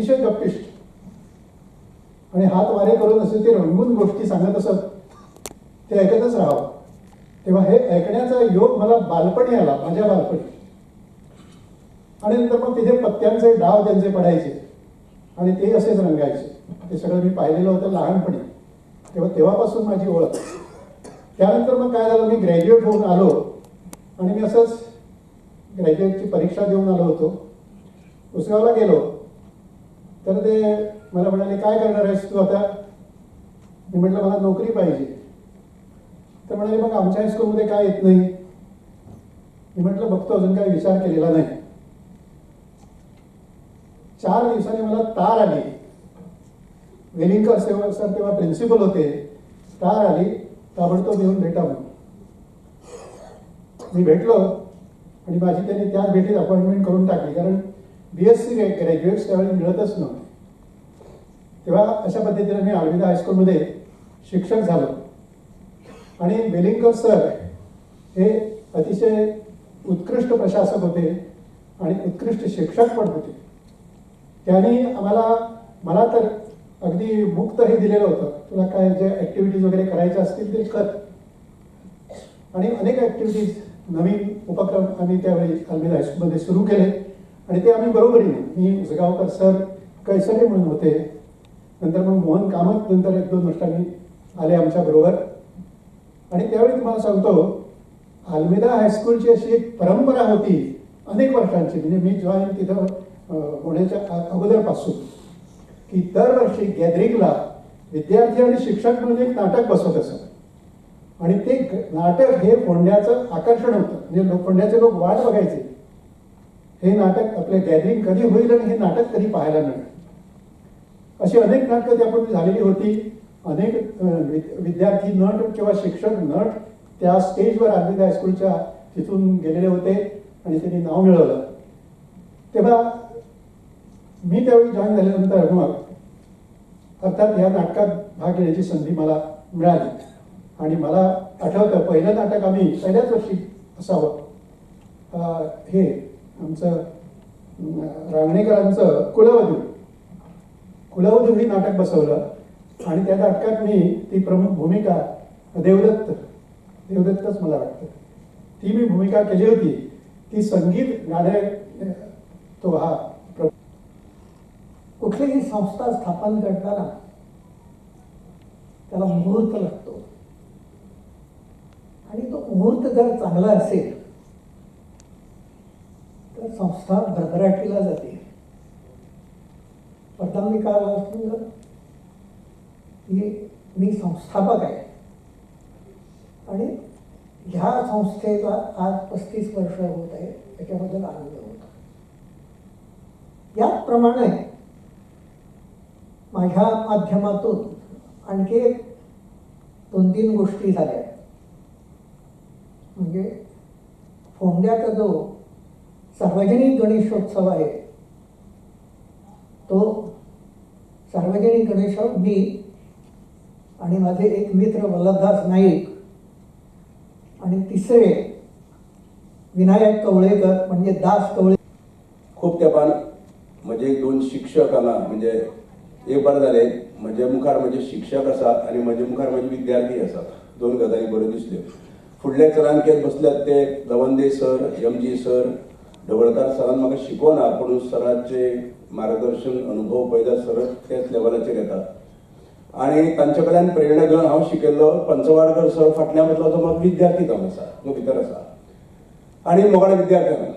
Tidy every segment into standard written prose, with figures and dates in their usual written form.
अतिशय गप्पिष्ट आणि हात वारे करून असे ते रंगून गोष्टी सांगत असत, ते ऐकतच राहावं. तेव्हा हे ऐकण्याचा योग मला बालपणी आला, माझ्या बालपणी. आणि नंतर मग तिथे पत्त्यांचे डाव त्यांचे पडायचे आणि ते असेच रंगायचे, ते सगळं मी पाहिलेलं होतं लहानपणी. तेव्हा तेव्हापासून माझी ओळख. त्यानंतर मग काय झालं, मी ग्रॅज्युएट होऊन आलो आणि मी असंच ग्रॅज्युएटची परीक्षा देऊन आलो होतो. उसगावला गेलो तर ते मला म्हणाले, काय करणार आहेस तू आता? मी म्हटलं, मला नोकरी पाहिजे. तर म्हणाले, मग आमच्या हायस्कूलमध्ये काय येत नाही? मी म्हटलं, बघतो, अजून काही विचार केलेला नाही. 4 दिवसांनी मला तार आली. वेलिंगकर सर तेव्हा प्रिन्सिपल होते. तार आली, ताबडतोब येऊन भेटा म्हणून. मी भेटलो आणि माझी त्यांनी त्याच भेटीत अपॉइंटमेंट करून टाकली, कारण BSc graduates त्यावेळी मिळतच नव्हते. तेव्हा अशा पद्धतीने मी आल्मेदा हायस्कूलमध्ये शिक्षक झालो. आणि वेलिंगकर सर हे अतिशय उत्कृष्ट प्रशासक होते आणि उत्कृष्ट शिक्षक पण होते. त्यांनी आम्हाला, मला तर अगदी मुक्त हे दिलेलं होतं, तुला काय जे ॲक्टिव्हिटीज वगैरे करायच्या असतील ते कर. आणि अनेक ॲक्टिव्हिटीज, नवीन उपक्रम आम्ही त्यावेळी आल्मेदा हायस्कूलमध्ये सुरू केले आणि ते आम्ही बरोबरीने, मी, उसगावकर सर, कैसरे म्हणून होते, नंतर मग मोहन कामत नंतर 1-2 वर्षांनी आले आमच्याबरोबर. आणि त्यावेळी तुम्हाला सांगतो, आल्मेदा हायस्कूलची अशी एक परंपरा होती अनेक वर्षांची, म्हणजे मी जॉईन तिथं होण्याच्या अगोदरपासून, की दरवर्षी गॅदरिंगला विद्यार्थी आणि शिक्षक म्हणून एक नाटक बसवत असत. आणि ते नाटक हे फोंड्याचं आकर्षण होतं. म्हणजे लोक, फोंड्याचे लोक वाट बघायचे, हे नाटक आपले गॅदरिंग कधी होईल आणि हे नाटक कधी पाहायला मिळेल. अशी अनेक नाटकं त्यापूर्वी झालेली होती. अनेक विद्यार्थी नट किंवा शिक्षक नट त्या स्टेजवर आल्मेदा हायस्कूलच्या तिथून गेलेले होते आणि त्यांनी नाव मिळवलं. तेव्हा मी त्यावेळी जॉईन झाल्यानंतर मग अर्थात ह्या नाटकात भाग घेण्याची संधी मला मिळाली. आणि मला आठवतं, पहिलं नाटक आम्ही पहिल्याच वर्षी असावं, हे आमचं रांगणेकरांचं कुलवधू, कुलवधू हे नाटक बसवलं. आणि त्या नाटकात मी ती प्रमुख भूमिका, देवदत्त, देवदत्तच मला वाटतं, ती मी भूमिका केली होती. ती संगीत गाणे तो हा कुठलीही संस्था स्थापन करताना त्याला मुहूर्त लागतो आणि तो मुहूर्त जर चांगला असेल तर संस्था भरभराटीला जाते. पदांबिका संघ ही मी संस्थापक आहे आणि ह्या संस्थेला आज 35 वर्ष होत आहे, त्याच्याबद्दल आनंद होतो. याचप्रमाणे माझ्या माध्यमातून आणखी एक 2-3 गोष्टी झाल्या. म्हणजे फोंड्याचा जो सार्वजनिक गणेशोत्सव आहे तो सार्वजनिक गणेशोत्सव मी आणि माझे एक मित्र वल्लभदास नाईक आणि तिसरे विनायक कवळेकर म्हणजे दास कवळे. खूप तेंपान म्हजे एक 2 शिक्षक हांगा, म्हणजे एक बरें जालें, म्हजे मुखार म्हजे शिक्षक आसा आनी म्हजे मुखार म्हजे विद्यार्थी आसात. 2 गजाली बऱ्यो दिसल्यो. फुडल्या चरांकेत बसल्यात ते Lavande sir, M G sir, Dhavalkar सरान म्हाका शिकोवना, पूण सराचे मार्गदर्शन अनुभव पळयता सर त्याच लेवलाचेर येता आनी तांचे कडल्यान प्रेरणा घेवन हांव शिकिल्लो. पंचवाडकर सर फाटल्या म्हटलो तो म्हाका विद्यार्थी जावन आसा, जो भितर आसा आनी मोगाळ विद्यार्थ्यांक,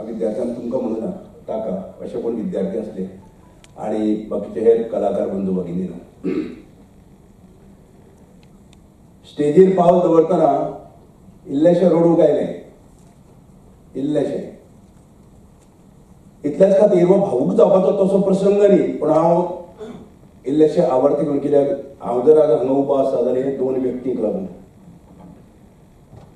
विद्यार्थ्यांक तुमकां म्हणूना ताका, अशे कोण विद्यार्थी आसले आनी बाकीचे हेर कलाकार बंधू भगिनी. स्टेजीर पावल दवरतना इल्लेशें रडूंक आयलें, इल्लेशें. इतल्याच खातीर हो भावूक जावपाचो तसो प्रसंग न्ही, पूण हांव इल्लेशें आवडते म्हणून, कित्याक हांव जर आज हांगा उबो आसा जाल्यार हे 2 व्यक्तींक लागून.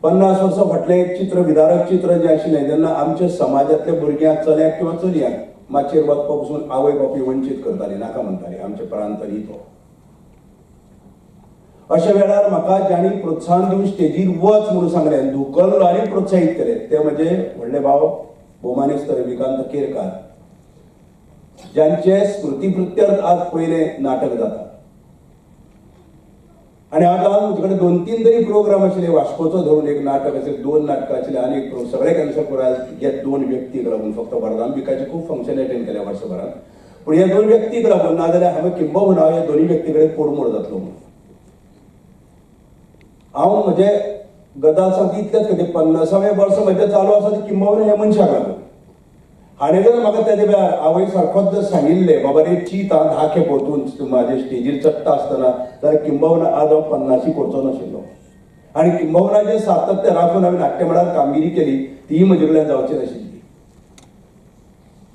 50 वर्सां फाटलें एक चित्र, विदारक चित्र जें आशिल्लें, जेन्ना आमच्या समाजांतल्या भुरग्यांक, चल्यांक किंवा चलयांक माचयेर वचपा पसून आवय बापूय वंचीत करताली, नाका म्हणटाली, आमचे प्रांत न्ही तो. अशा वेळार म्हाका जांणी प्रोत्साहन दिवन स्टेजीर वच म्हणून सांगलें, धुकल्लो आनी प्रोत्साहीत केलें, ते म्हजे व्हडले भाव भोवमानेस्त रविकांत केरकार, ज्यांचे स्मृतीप्रित्यर्थ आज पयलें नाटक जाता. आनी आतां म्हजे कडेन 2-3 तरी प्रोग्राम आशिल्ले. वास्कोचो धरून एक नाटक आशिल्लें, 2 नाटकां आशिल्लीं आनी एक सगळें कॅन्सल करून ह्या 2 व्यक्तीक लागून. फक्त वरदांबिकाचे खूब फंक्शन अटेंड केल्या वर्सभरान, पूण ह्या 2 व्यक्तीक लागून, नाजाल्यार हांवें किंबहुना ह्या 2 व्यक्ती कडेन पोडमोड जातलो म्हणून. हांव म्हजे गजाल सांगता इतलेंच खातीर 50वें वर्स म्हजें चालू आसा तें किंबहुना ह्या मनशाक लागून. हाणें जर म्हाका तेजे वेळार आवय सारकोच जर सांगिल्लें बाबा रे चीत आं 10 खेप वचून म्हाजे स्टेजीर चडटा आसतना, जाल्यार किंबहुना आज हांव 50 करचो नाशिल्लो. आनी किंबहुना जें सातत्य राखून हांवें नाट्यमळार कामगिरी केली तीय म्हजे कडल्यान जावची नाशिल्ली.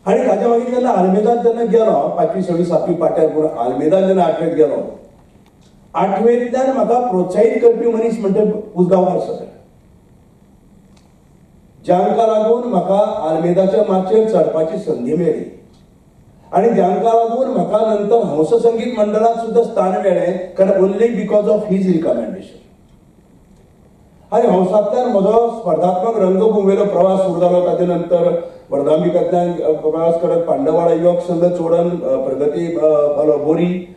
आनी ताच्या मागीर जेन्ना आल्मेदान जेन्ना गेलो 5वी 6वी 7वी पाट्यार पूण आल्मेदान जेन्ना 8वेंत गेलो, 8वेंतल्यान म्हाका प्रोत्साहीत करपी मनीस म्हणटा उजगांवकार सर, जांकां लागून म्हाका आल्मेदाच्या माचयेर चडपाची संदी मेळ्ळी आनी जांकां लागून म्हाका नंतर हंस संगीत मंडळांत सुद्दां स्थान मेळ्ळें, कारण only because of his recommendation. आनी हंसांतल्यान म्हजो स्पर्धात्मक रंगभुमीवेलो प्रवास सुरू जालो. ताजे नंतर वरदांबिकांतल्यान प्रवास करत पांडवाडा युवक संघ, चोडण, प्रगती बोरी.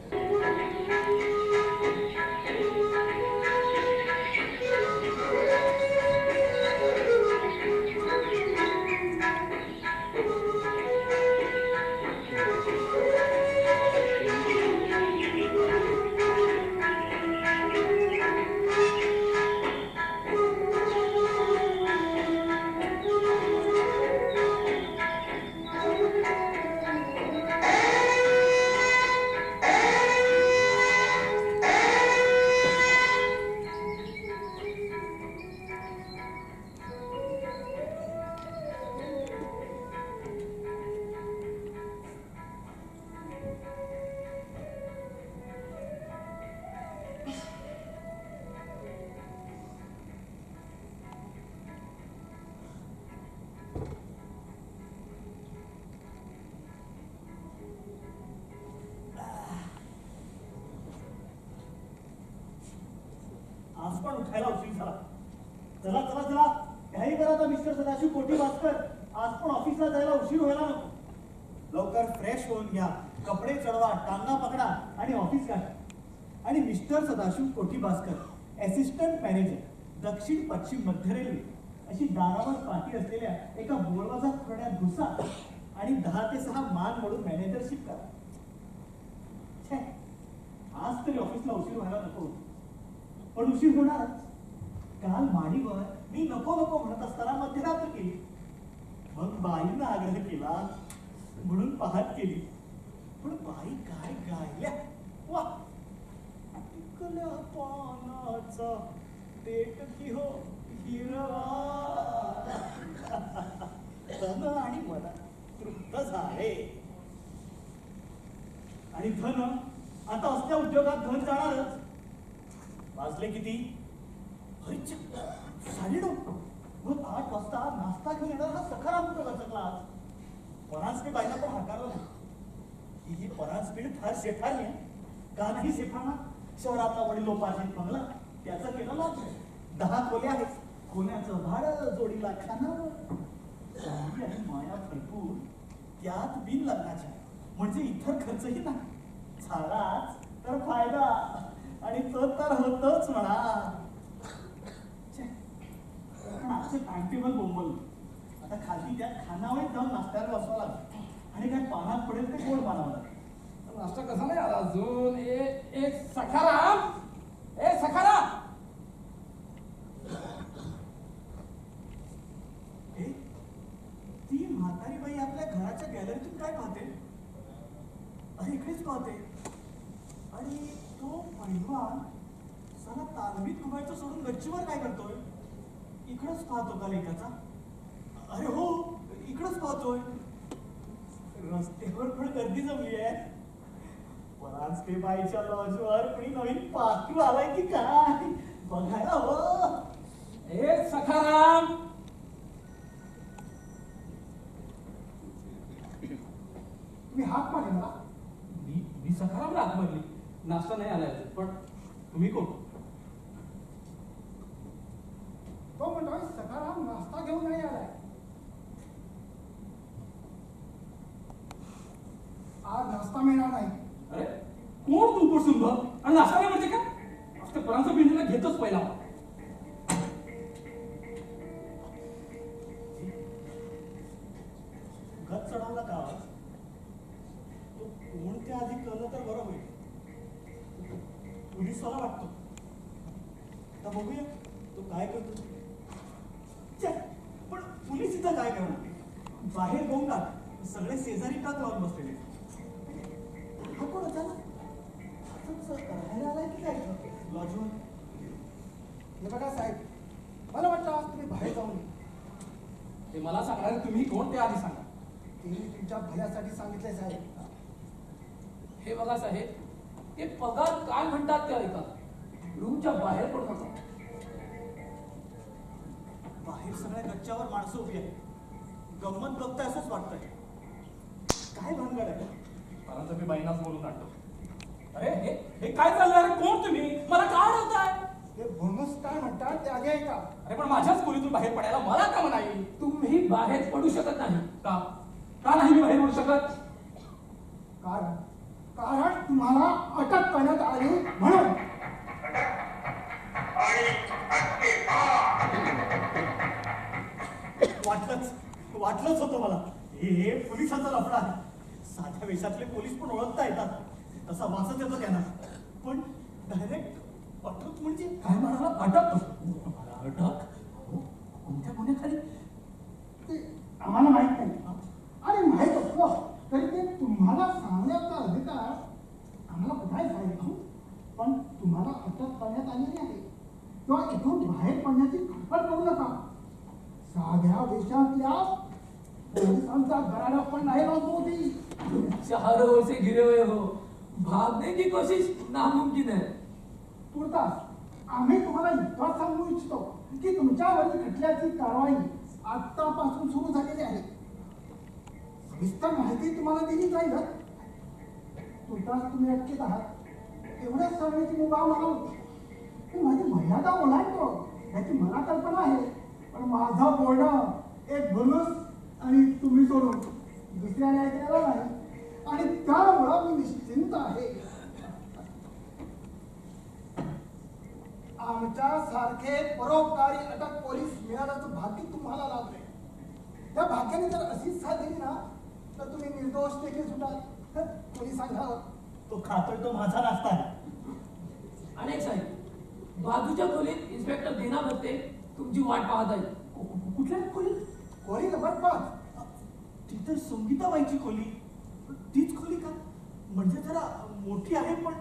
आज पण उठायला उशीर झाला. चला चला चला, घाई करा आता मिस्टर सदाशिव कोटी भास्कर, आज पण ऑफिसला जायला उशीर व्हायला नको. लवकर फ्रेश होऊन घ्या, कपडे चढवा, टांगा पकडा आणि ऑफिस गाठा. आणि mister Sadashiv Koti Bhaskar, assistant manager, दक्षिण पश्चिम मध्य रेल्वे अशी दारावर पाठी असलेल्या एका बोळवाजा खुरड्यात घुसा आणि 10 ते 6 मान म्हणून मॅनेजरशिप करा. छे, आज तरी ऑफिसला उशीर व्हायला नको, पण उशीर होणारच. काल माडीवर मी नको नको म्हणत असताना मध्यरात्र केली, मग बाईंना आग्रह केला म्हणून पहाट केली, पण बाई काय गायल्या, वा टिकल्या पानाचा देठ की हो हिरवा. धन आणि मन तृप्त झाले. आणि धन आता असल्या उद्योगात धन जाणारच. वाजले किती? 9:30. मग 8 वाजता नाश्ता घेऊन येणार हा सखाराम प्रकारचा क्लास. परांजपे बाईला पण हाकारलं नाही. ही परांजपे फार शेफारली. का नाही शेफारणार? शहरातला वडिलोपार्जित बंगला त्याचं केलं लाभ. 10 खोल्या आहेत, खोल्याचं भाडं जोडीला खानावर, आणि माया भरपूर, त्यात बिन लग्नाच्या, म्हणजे इतर खर्चही नाही. झालाच तर फायदा, आणि तो तर होतोच म्हणा. पण आजचे टाइम टेबल बोंबल. आता खाली त्या खानावळीत जाऊन नाश्त्याला बसावं लागेल आणि काय पानात पडेल ते गोड मानावं लागेल. नाश्ता कसा नाही आला अजून? ए सखाराम, ए सखाराम, ए ती म्हातारी बाई आपल्या घराच्या गॅलरीतून काय पाहते? अरे इकडेच पाहते. आणि तो पैलवान साला तालमीत घुमायचं सोडून गच्चीवर काय करतोय? इकडंच पाहतो का लेकाचा? अरे हो, इकडंच पाहतोय. रस्त्यावर पण गर्दी जमली आहे. परांजपे बाईच्या लॉजवर कोणी नवीन पाखरू आलाय की काय बघायला हो. ए सखाराम, तुम्ही हाक मारली मला? मी सखारामला हाक मारली. नाश्ता नाही आलाय अजून. पण तुम्ही कोण? तो म्हणतोय सखाराम नाश्ता घेऊन नाही आलाय. नाही. अरे कोण तू उपटसुंभ आणि नाश्ता नाही म्हणजे काय? आज ते परांजपे बिल्डिंगला घेतोच पहिला. गत चढवला का आवाज? तो कोण त्या आधी कळलं तर बरं होईल. पोलीसवाला वाटतो. आता बघूया तो काय करतो. पण पोलीस इथं काय करणार? बाहेर गोंगाट, सगळे शेजारी टाक लावून बसलेले. हा कोण अचानक असंच राहायला आलाय की काय लॉजवर? हे बघा साहेब, मला वाटलं आज तुम्ही बाहेर जाऊन. ते मला सांगणार तुम्ही कोण ते आधी सांगा. ते मी तुमच्या भल्यासाठी सांगितलंय साहेब. हे बघा साहेब, ते पगार काय म्हणतात ते ऐका. रूमच्या बाहेर पडू नका. बाहेर सगळ्या गच्च्यावर माणसं उभी आहेत. गंमत बघताय असंच वाटतंय. काय भानगड आहे? परांजपे बाईंनाच बोलून आणतो. अरे हे हे काय चाललंय? अरे कोण तुम्ही? मला काय अडवताय? ते बोनस काय म्हणतात ते आधी ऐका. अरे पण माझ्याच खोलीतून बाहेर पडायला मला का नाही? तुम्ही बाहेर पडू शकत नाही. का का नाही मी बाहेर पडू शकत? कारण कारण तुम्हाला अटक करण्यात आली म्हणून. वाटलंच वाटलंच होतं मला. हे पोलिसांचा लफडा आहे. साध्या वेशातले पोलीस पण ओळखता येतात, तसा वासच येतो त्यांना. पण डायरेक्ट अटक म्हणजे काय म्हणाला? अटक? अटक कोणत्या गुन्ह्याखाली ते आम्हाला माहित नाही. आणि माहित असलं तरी ते तुम्हाला सांगण्याचा अधिकार आम्हाला कुठाही साहेब. पण तुम्हाला अटक करण्यात आलेली आहे किंवा इथून बाहेर पडण्याची खटपट करू नका. साध्या वेशातल्या पोलिसांचा गराडा पण नाही होती. चारों ओर से घिरे हुए हो, भागने की कोशिश नामुमकिन है. तुर्तास आम्ही तुम्हाला इतकंच सांगू इच्छितो की तुमच्यावरील खटल्याची कारवाई आत्तापासून सुरू झालेली आहे. सविस्तर माहिती तुम्हाला दिली जाईल. तुर्तास तुम्ही अटकेत आहात एवढ्याच सांगण्याची मुभा मला होती. मी माझी मर्यादा ओलांडतो याची मला कल्पना आहे. पण माझं बोलणं एक भुलूस आणि तुम्ही सोडून दुसऱ्याने ऐकलेला नाही आणि त्यामुळं मी निश्चिंत आहे. आमच्या सारखे परोपकारी अटक पोलीस मिळाल्याचं भाग्य तुम्हाला लाभले. त्या भाग्याने जर अशीच साथ दिली ना तर तुम्ही निर्दोष देखील सुटाल. पोलिसांना तो खातोय तो माझा नाश्ता आहे. अनेक साहेब, बाजूच्या खोलीत इन्स्पेक्टर देना भत्ते तुमची वाट पाहत आहे. कुठल्या खोलीत? खोली नंबर 5. ती तर संगीताबाईची खोली. तीच खोली का? म्हणजे जरा मोठी आहे पण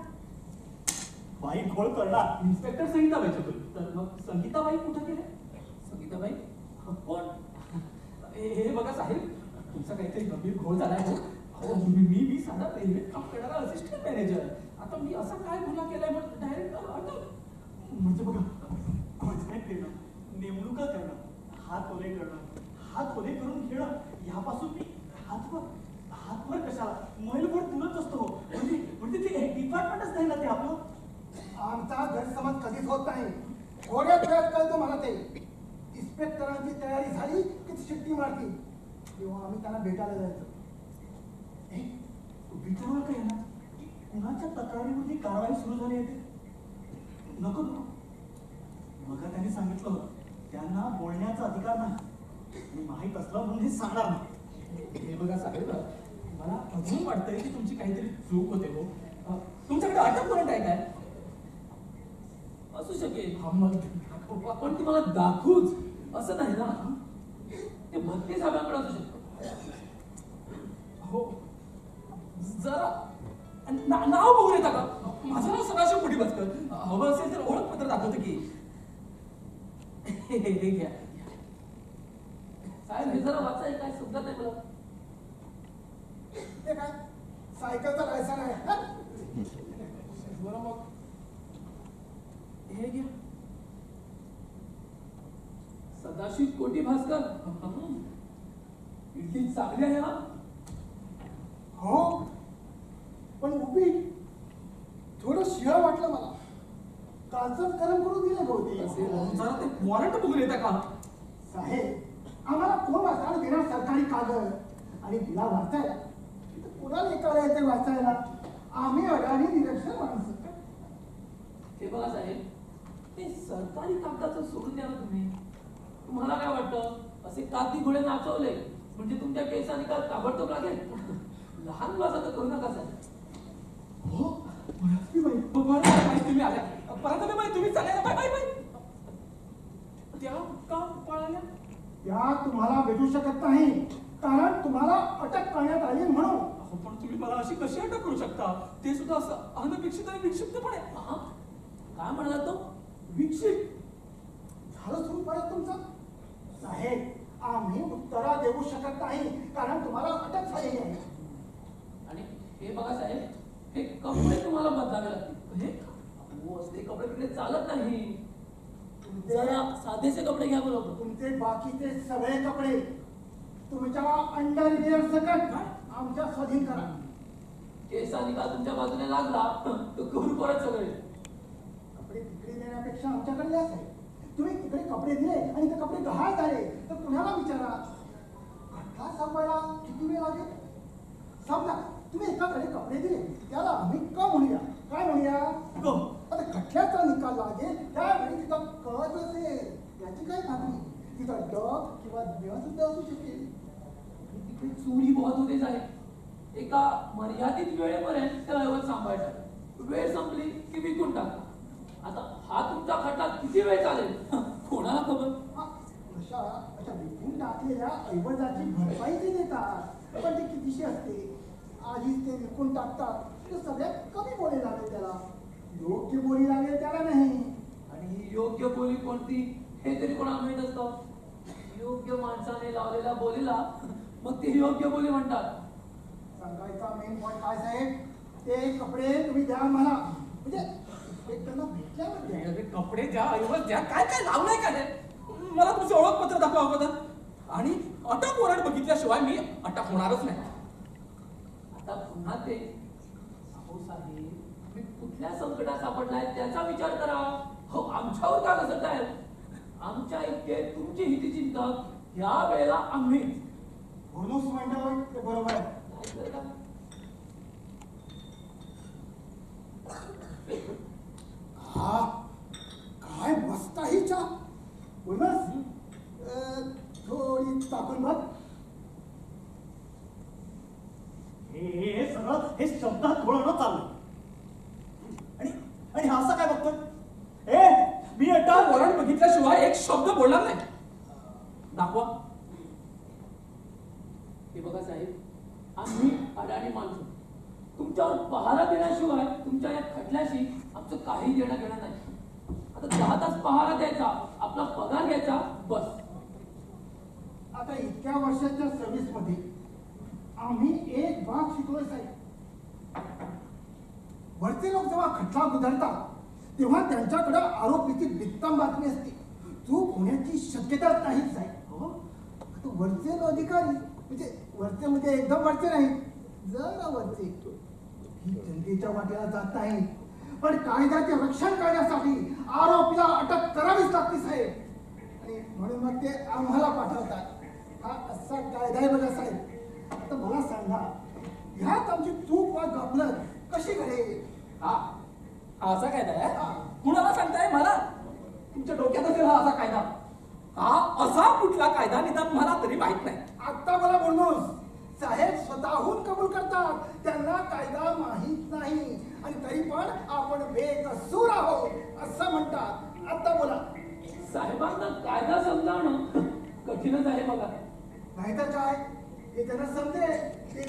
बाई घोळ करणार. इन्स्पेक्टर संगीताबाईची खोली. तर मग संगीताबाई कुठे गेले? संगीताबाई कोण? हे बघा साहेब, तुमचा काहीतरी गंभीर घोळ झालाय. हो मी मी साधा रेल्वेत काम करणारा असिस्टंट मॅनेजर. आता मी असा काय गुन्हा केलाय म्हणून डायरेक्ट अटक? म्हणजे बघा, कॉन्ट्रॅक्ट देणं, नेमणुका करणं, हात ओले करणं, हात ओले करून घेणं, ह्यापासून मी हातभर हातभर कशाला मैलभर तुरत असतो. म्हणजे म्हणजे ते डिपार्टमेंटच नाही ना ते आपलं. आमचा गैरसमज कधीच होत नाही. थोड्याच वेळात कळतो मला ते. इन्स्पेक्टरांची तयारी झाली की शिट्टी मारतील तेव्हा आम्ही त्यांना भेटायला जायचो. विचारलं का यांना की कुणाच्या तक्रारीवरती कारवाई सुरू झाली आहे ते? नको नको, मग त्यांनी सांगितलं होतं त्यांना बोलण्याचा अधिकार नाही आणि माहीत असलं म्हणून हे सांगणार नाही. हे बघा साहेब, मला अजून वाटतंय की तुमची काहीतरी चूक होते. हो, तुमच्याकडे अटक वॉरंट आहे काय? असू शकेल. हा मग पण तुम्हाला दाखवूच असं नाही ना. ते भत्ते साहेबांकडे असू शकतो. हो, जरा नाव बघून येता का? माझं नाव सदाशिव कोटी भास्कर. हवं असेल तर ओळखपत्र दाखवतो की. हे घ्या साहेब, हे जरा वाचाय, काय समजत नाही मला. ते काय सायकलचा लायसन आहे? बरं मग हे घ्या. सदाशिव कोटी भास्कर. इडली चांगली आहे हा. हो, पण उपीट थोडं शिळ वाटलं मला. कालचंच गरम करून दिलं बहुतेक. जरा ते वॉरंट बघून येता का? साहेब, आम्हाला कोण वाचायला देणार सरकारी कागद? आणि तिला वाचायला तर कोणाला एकाला येते वाचायला? आम्ही अडाणी निरक्षर माणसं. हे बघा साहेब, ते सरकारी कागदाचं सोडून द्या ना तुम्ही. तुम्हाला काय वाटतं असे कागदी घोडे नाचवले म्हणजे तुमच्या केसा निकाल ताबडतोब लागेल? लहान मुलाचं तर करू नका साहेब. हो बाई तुम्ही आल्या, परत बाई तुम्ही चालायला. बाय बाय बाय. त्या का पळाल्या? त्या तुम्हाला भेटू शकत नाही कारण तुम्हाला अटक करण्यात आली म्हणून. अहो पण तुम्ही मला अशी कशी अटक करू शकता? ते सुद्धा असं अनपेक्षित आणि विक्षिप्तपणे. काय म्हणाला तो? विक्षिप्त झालं सुरू परत तुमचं. साहेब आम्ही उत्तरा देऊ शकत नाही कारण तुम्हाला अटक झालेली आहे. आणि हे बघा साहेब, हे कपडे तुम्हाला बदलावे लागतील. हे असले कपडे तिकडे चालत नाही. जरा साधेसे कपडे घ्या बरोबर. तुमचे बाकीचे सगळे कपडे तुमच्या अंडरवेअर सकट आमच्या स्वाधीन करा. केस निकाल तुमच्या बाजूने लागला तर करू परत सगळे. कपडे तिकडे देण्यापेक्षा आमच्याकडे द्या साहेब. तुम्ही तिकडे कपडे दिले आणि ते कपडे गहाळ झाले तर कुणाला विचारा? खटला संपायला किती वेळ लागेल? समजा तुम्ही एकाकडे कपडे दिले, त्याला आम्ही क म्हणूया. काय म्हणूया? क. आता खटल्याचा निकाल लागेल त्यावेळी तिथं कच असेल याची काय खात्री? तिथं ड किंवा ज्ञ सुद्धा असू शकेल. तिकडे चोरी बहुत होते साहेब. एका मर्यादित वेळेपर्यंत त्या ऐवज सांभाळतात. वेळ संपली की विकून टाका. आता हा तुमचा खटला किती वेळ चालेल कोणाला खबर? अशा अशा विकून टाकलेल्या ऐवजाची भरपाई ते देतात, पण ती कितीशी असते? आधीच ते विकून टाकतात तर सगळ्यात कमी बोली लागेल त्याला, योग्य बोली लागेल त्याला नाही. आणि ही योग्य बोली कोणती हे तरी कोणाला माहित असतं? योग्य माणसाने लावलेल्या बोलीला मग ते योग्य बोली म्हणतात. सांगायचा मेन पॉईंट काय साहेब, ते कपडे तुम्ही द्या मला, म्हणजे त्यांना भेटल्यावर कपडे द्या, ऐवज द्या, काय काय लावलंय काय? मला तुमचं ओळखपत्र दाखवा अगोदर. आणि अटक वॉरंट बघितल्याशिवाय मी अटक होणारच नाही. आता पुन्हा ते. अहो साहेब, तुम्ही कुठल्या संकटात सापडलाय त्याचा विचार करा. हो आमच्यावर का घसरताय? आमच्या इतके तुमची हितचिंतक या वेळेला आम्हीच. बोनस म्हणतो ते बरोबर आहे. हा काय मस्त आहे चहा. बोलस थोडी टाकून बघ. हे सगळं हे शब्दात घोळवणं चाललंय. आणि आणि हा असं काय बघतोय? ए मी अटक वॉरंट बघितल्याशिवाय एक शब्द बोलणार नाही. दाखवा. हे बघा साहेब, आम्ही अडाणी माणसं. तुमच्यावर पहारा देण्याशिवाय तुमच्या या खटल्याशी आमचं काही देणं घेणं नाही. आता 10 तास पहारा द्यायचा, आपला पगार घ्यायचा, बस. आता इतक्या वर्षाच्या सर्व्हिस मध्ये आम्ही एक भाग शिकलोय साहेब. वरचे लोक जेव्हा खटला गुदरतात तेव्हा त्यांच्याकडे आरोपीची बित्तम बातमी असते. चूक होण्याची शक्यताच नाही साहेब. हो आता वरचे अधिकारी म्हणजे वरचे म्हणजे एकदम वरचे नाही, जरा वरचे, ही जनतेच्या वाटेला जात नाही, पण कायद्याचे रक्षण करण्यासाठी आरोपीला अटक करावीच लागते साहेब. आणि म्हणून मग ते आम्हाला पाठवतात. हा असा कायदा आहे बघा साहेब. आता मला सांगा, ह्यात आमची चूक वा गफलत कशी घडेल? हा असा कायदा आहे? कुणाला सांगताय? मला? तुमच्या डोक्यात असेल हा असा कायदा. हा असा कुठला कायदा निदान मला तरी माहित नाही. आता मला बोलूस साहेब स्वतःहून कबूल करतात त्यांना कायदा माहित नाही, आणि तरी पण आपण बेकसूर आहोत असं म्हणतात. आता बोला. साहेबांना कायदा समजावणं कठीणच आहे बघा. नाही तर काय, हे त्यांना समजेल.